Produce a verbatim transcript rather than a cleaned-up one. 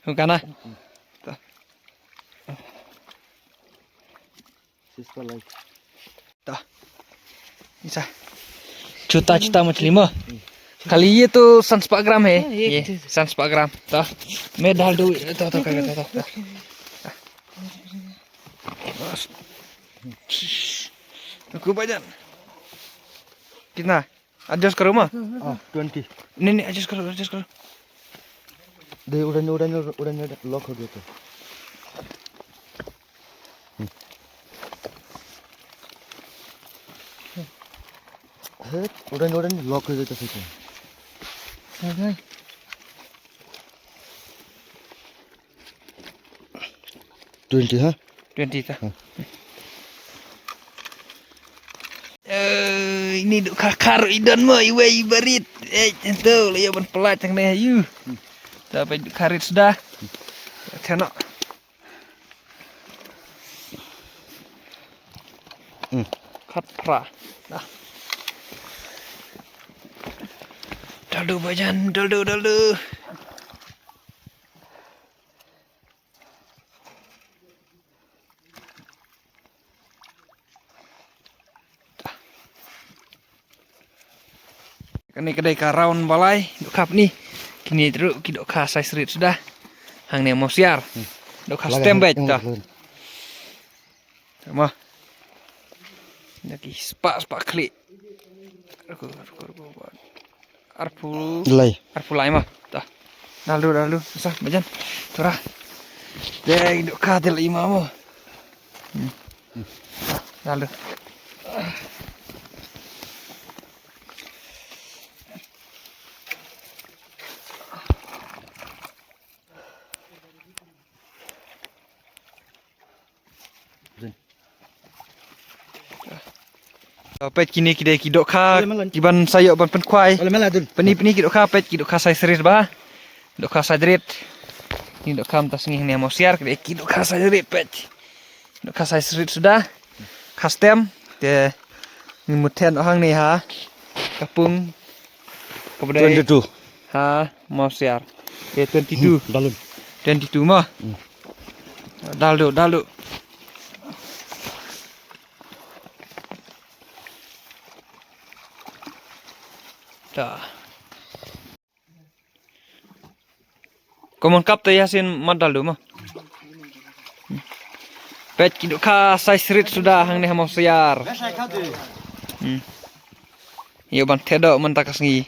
Hukana. Ta. Sister life. Ta. Isa. Chuta chuta machli mo. Kali ye to san spah gram hai. Ye, ye, to. San spah gram. Ta. Main dal do. Ta ta ta ta. Bas. Ruko bhaijan. Kitna? Adjust karo ma? Ah, twenty. Nahi nahi, adjust karo, adjust karo. Nahi, uda nahi, uda nahi, uda nahi, lock ho gaya to. Hmm. Hey, uda nahi, uda nahi, lock ho gaya to. Twenty ha? Twenty ta. Ha. Eh, ini dohkha kharud i don mo, iwei i barit. Eh, to la ïa ban pynlait hangne ïa u. Ta peit dohkha rit suda. Chano. Hmm. Khatphra. Dah. Daldo bhaijan, daldo, daldo. Kane ka dei ka round ba lai, dohkha pyni. Kine ruh ki dohkha size rit suda. Hangne mawsiar. Dohkha stem beit ta. Tama. Naki spah spah khlieh. Ruko, ruko, ruko, ruko. Arphew. Lai. Arphew lai ma. Ta. Daldo, daldo. Sa, bhaijan. Tura. Dei, dohkha te la i ma mo. Hmm. Daldo. Peit kine ki dei ki dohkha, ki ban sa ïoh ban pynkhwai. Pyni, pyni ki dohkha, peit ki dohkha size rit ba. Dohkha size rit. Kine dohkha mynta sngi hangne mawsiar, ki dei ki dohkha size rit, peit. Dohkha size rit suda. Kha stem. Te ngi mut than hangne ha ka pung. Kaba dei twenty-two. Ha mawsiar. Te twenty-two. Hmm, dalun. Twenty-two ma. Hmm. Daldo, daldo. Ta. Komon kap te Yasin mat daldo ma. Peit ki dohkha size rit suda hangne ha mawsiar. Hmm. Ïoh ban thedoh mynta ka sngi.